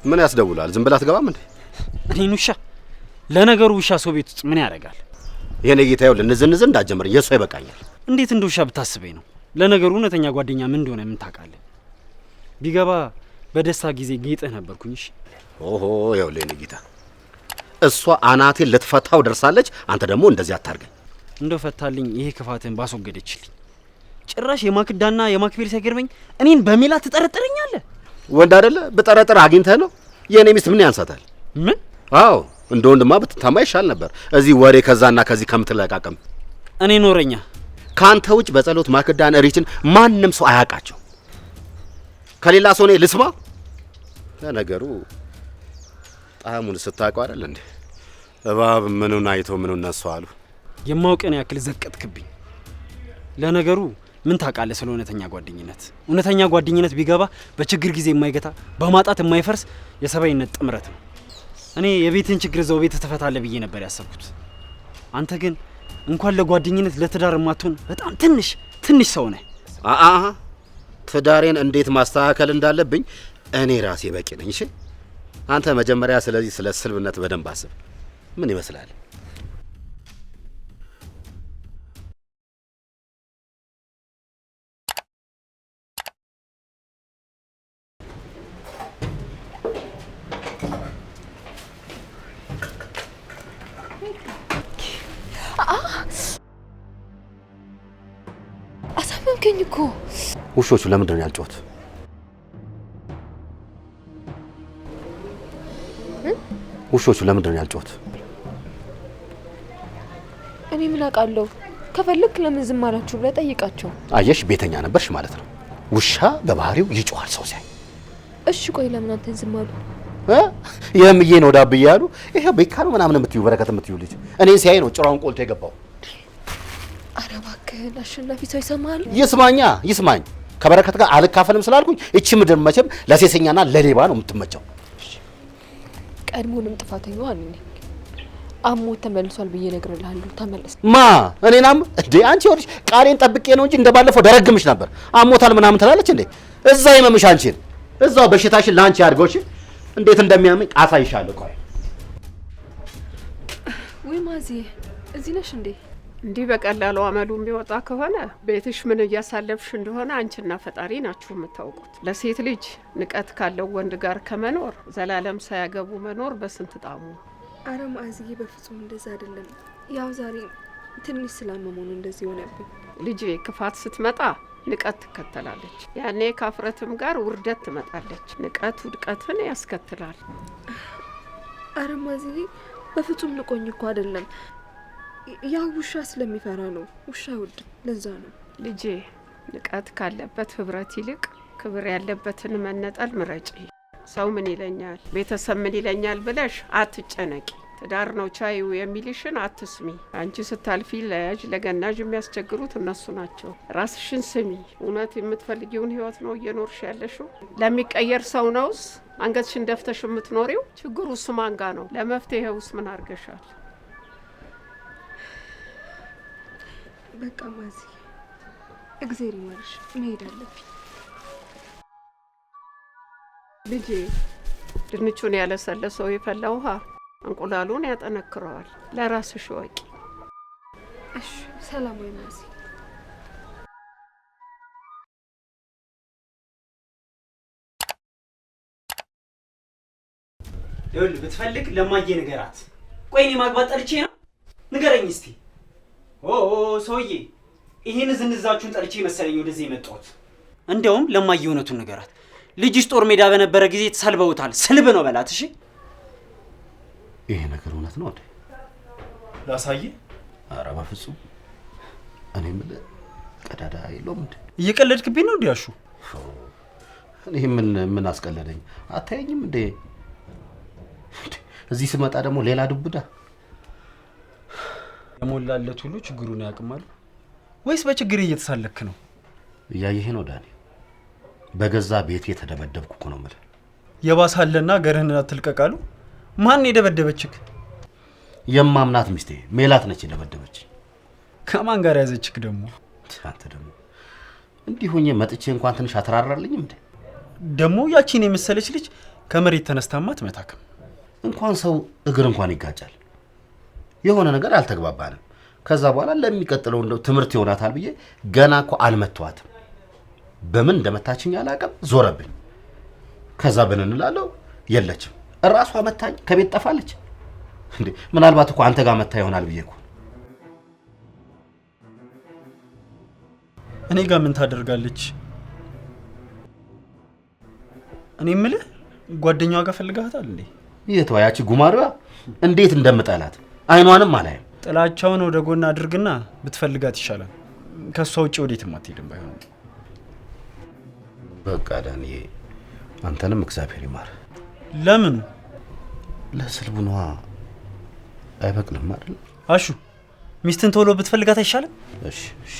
ምን ያስደውላል? ዝም ብላ አትገባም እንዴ? እኔን ውሻ? ለነገሩ ውሻ ሰው ቤት ውስጥ ምን ያደርጋል? የኔ ጌታ፣ ይኸውልህ ንዝንዝ እንዳትጀምር፣ የእሷ ይበቃኛል። እንዴት እንደ ውሻ ብታስበኝ ነው? ለነገሩ እውነተኛ ጓደኛ ምን እንደሆነ ምን ታውቃለህ? ቢገባ በደስታ ጊዜ ጌጥህ ነበርኩኝ። እሺ። ኦሆ፣ ይኸውልህ የኔ ጌታ፣ እሷ አናቴን ልትፈታው ደርሳለች። አንተ ደግሞ እንደዚህ አታርገኝ። እንደው ፈታልኝ፣ ይሄ ክፋትን ባስወገደችልኝ። ጭራሽ የማክዳና የማክቤል ሳይገርመኝ እኔን በሜላት ትጠረጥረኛለህ? ወንድ አይደለ ብጠረጥር አግኝተህ ነው? የእኔ ሚስት ምን ያንሳታል? ምን? አዎ፣ እንደ ወንድማ ብትታማ ይሻል ነበር፣ እዚህ ወሬ ከዛና ከዚህ ከምትለቃቀም። እኔ ኖረኛ። ከአንተ ውጭ በጸሎት ማክዳን እሪችን ማንም ሰው አያውቃቸው። ከሌላ ሰው እኔ ልስማ? ለነገሩ ጣዕሙን ስታውቀው አይደል እንዴ? እባብ ምኑን አይቶ ምኑን ነሱ አሉ። የማውቀን ያክል ዘቀጥክብኝ። ለነገሩ ምን ታውቃለህ ስለ እውነተኛ ጓደኝነት? እውነተኛ ጓደኝነት ቢገባ በችግር ጊዜ የማይገታ፣ በማጣት የማይፈርስ የሰብአዊነት ጥምረት ነው። እኔ የቤትን ችግር እዛው ቤት ትፈታለህ ብዬ ነበር ያሰብኩት። አንተ ግን እንኳን ለጓደኝነት ለትዳር የማትሆን በጣም ትንሽ ትንሽ ሰው ነህ። አአ፣ ትዳሬን እንዴት ማስተካከል እንዳለብኝ እኔ ራሴ በቂ ነኝ። እሺ፣ አንተ መጀመሪያ ስለዚህ ስለ ስልብነት በደንብ አስብ። ምን ይመስላል? አሳመምከኝ እኮ። ውሾቹ ለምንድን ነው ያልጮሁት? ውሾቹ ለምንድን ነው ያልጮሁት? እኔ ምን አውቃለሁ? ከፈለክ ለምን ዝም አላችሁ ብለህ ጠይቃቸው። አየሽ፣ ቤተኛ ነበርሽ ማለት ነው። ውሻ በባህሪው ይጮሃል ሰው ሲያይ። እሺ ቆይ ለምን አንተን ዝም አሉ? እ? የምዬ ነው ዳብዬ ያሉ ይሄ ቤካ ነው ምናምን የምትዩ በረከት የምትዩ ልጅ እኔን ሲያይ ነው ጭራውን ቆልቶ የገባው። ኧረ እባክህን አሸናፊ፣ ሰው ይሰማሃል። ይስማኛ ይስማኝ። ከበረከት ጋር አልካፈልም ስላልኩኝ እቺ ምድር መቼም ለሴሰኛና ለሌባ ነው የምትመቸው። ቀድሞንም ጥፋተኛዋ እኔ ነኝ። አሞት ተመልሷል ብዬ እነግርልሃለሁ። ተመለስ። ማ እኔናም እንዴ? አንቺ ይኸውልሽ ቃሌን ጠብቄ ነው እንጂ እንደባለፈው ደረግምሽ ነበር። አሞታል ምናምን ትላለች እንዴ? እዛ ይመምሽ አንቺን፣ እዛው በሽታሽን ለአንቺ አድርገውሽ እንዴት እንደሚያመኝ አሳይሻለሁ። ቆይ። ወይ ማዚ፣ እዚህ ነሽ እንዴ? እንዲህ በቀላሉ አመሉ የሚወጣ ከሆነ ቤትሽ ምን እያሳለፍሽ እንደሆነ አንቺና ፈጣሪ ናችሁ የምታውቁት። ለሴት ልጅ ንቀት ካለው ወንድ ጋር ከመኖር ዘላለም ሳያገቡ መኖር በስንት ጣሙ። አረ ማዝዬ፣ በፍጹም እንደዛ አይደለም። ያው ዛሬ ትንሽ ስላመመው ነው እንደዚህ የሆነብኝ። ልጄ፣ ክፋት ስትመጣ ንቀት ትከተላለች። ያኔ ከአፍረትም ጋር ውርደት ትመጣለች። ንቀት ውድቀትን ያስከትላል። አረ ማዝዬ፣ በፍጹም ንቆኝ እኮ አይደለም። ያው ውሻ ስለሚፈራ ነው። ውሻ አይወድም፣ ለዛ ነው። ልጄ፣ ንቀት ካለበት ህብረት ይልቅ ክብር ያለበትን መነጠል ምረጪ። ሰው ምን ይለኛል፣ ቤተሰብ ምን ይለኛል ብለሽ አትጨነቂ። ትዳር ነው ቻዩ የሚልሽን አትስሚ። አንቺ ስታልፊ ለያዥ ለገናዥ የሚያስቸግሩት እነሱ ናቸው። ራስሽን ስሚ። እውነት የምትፈልጊውን ህይወት ነው እየኖርሽ ያለሽው? ለሚቀየር ሰው ነውስ አንገትሽን ደፍተሽ የምትኖሪው? ችግሩስ ማን ጋ ነው? ለመፍትሄውስ ምን አድርገሻል? በቃ ማዝዬ፣ እግዜር ይማርሽ፣ መሄድ አለብኝ። ልጄ፣ ድንቹን ያለሰለሰው የፈላ ውሃ እንቁላሉን ያጠነክረዋል። ለራስሽ ወቂ። እሺ፣ ሰላም ወይ ማዚ። ይኸውልህ ብትፈልግ ለማየ ንገራት። ቆይ እኔ ማግባት ጠልቼ ነው? ንገረኝ እስቲ። ኦ ሰውዬ፣ ይህን ዝንዛችሁን ጠልቼ መሰለኝ ወደዚህ የመጣሁት። እንዲያውም ለማየ እውነቱን ንገራት። ልጅሽ ጦር ሜዳ በነበረ ጊዜ ተሰልበውታል። ስልብ ነው በላት። እሺ። ይሄ ነገር እውነት ነው እንዴ? ላሳይህ? ኧረ በፍጹም። እኔ የምልህ ቀዳዳ የለውም እንዴ? እየቀለድክብኝ ነው እንዴ አሹ? እኔ ምን ምን አስቀለደኝ? አታየኝም እንዴ? እዚህ ስመጣ ደግሞ ሌላ ዱብዳ። የሞላለት ሁሉ ችግሩን ያውቅማሉ ወይስ በችግር እየተሳለክ ነው? እያየህ ነው ዳኒ፣ በገዛ ቤቴ የተደበደብኩ እኮ ነው የምልህ። የባሳለና ገርህን አትልቀቅ አሉ። ማን የደበደበችክ? የማምናት ሚስቴ ሜላት ነች የደበደበች። ከማን ጋር ያዘችክ ደግሞ? አንተ ደግሞ እንዲህ ሆኜ መጥቼ እንኳን ትንሽ አትራራልኝም እንዴ? ደግሞ ያቺን የመሰለች ልጅ ከመሬት ተነስታማ አትመታክም። እንኳን ሰው እግር እንኳን ይጋጫል። የሆነ ነገር አልተግባባንም። ከዛ በኋላ ለሚቀጥለው እንደው ትምህርት ይሆናታል ብዬ ገና እኮ አልመተዋትም። በምን እንደመታችኝ አላውቅም፣ ዞረብኝ። ከዛ ብንን እላለሁ የለችም፣ እራሷ መታኝ፣ ከቤት ጠፋለች። እንዴ ምናልባት እኮ አንተ ጋር መታ ይሆናል ብዬ እኮ። እኔ ጋር ምን ታደርጋለች? እኔ የምልህ ጓደኛዋ ጋር ፈልጋታል እንዴ? የቷ ያቺ ጉማሬዋ? እንዴት እንደምጠላት አይኗንም አላይም። ጥላቻውን ወደ ጎን አድርግና ብትፈልጋት ይሻላል። ከእሷ ውጭ ወዴትም አትሄድም። ባይሆን በቃ ዳንዬ፣ አንተንም እግዚአብሔር ይማር። ለምኑ? ለስልቡ ነዋ። አይበቅልም አይደል? አሹ ሚስትን ቶሎ ብትፈልጋት አይሻልም? እሺ እሺ።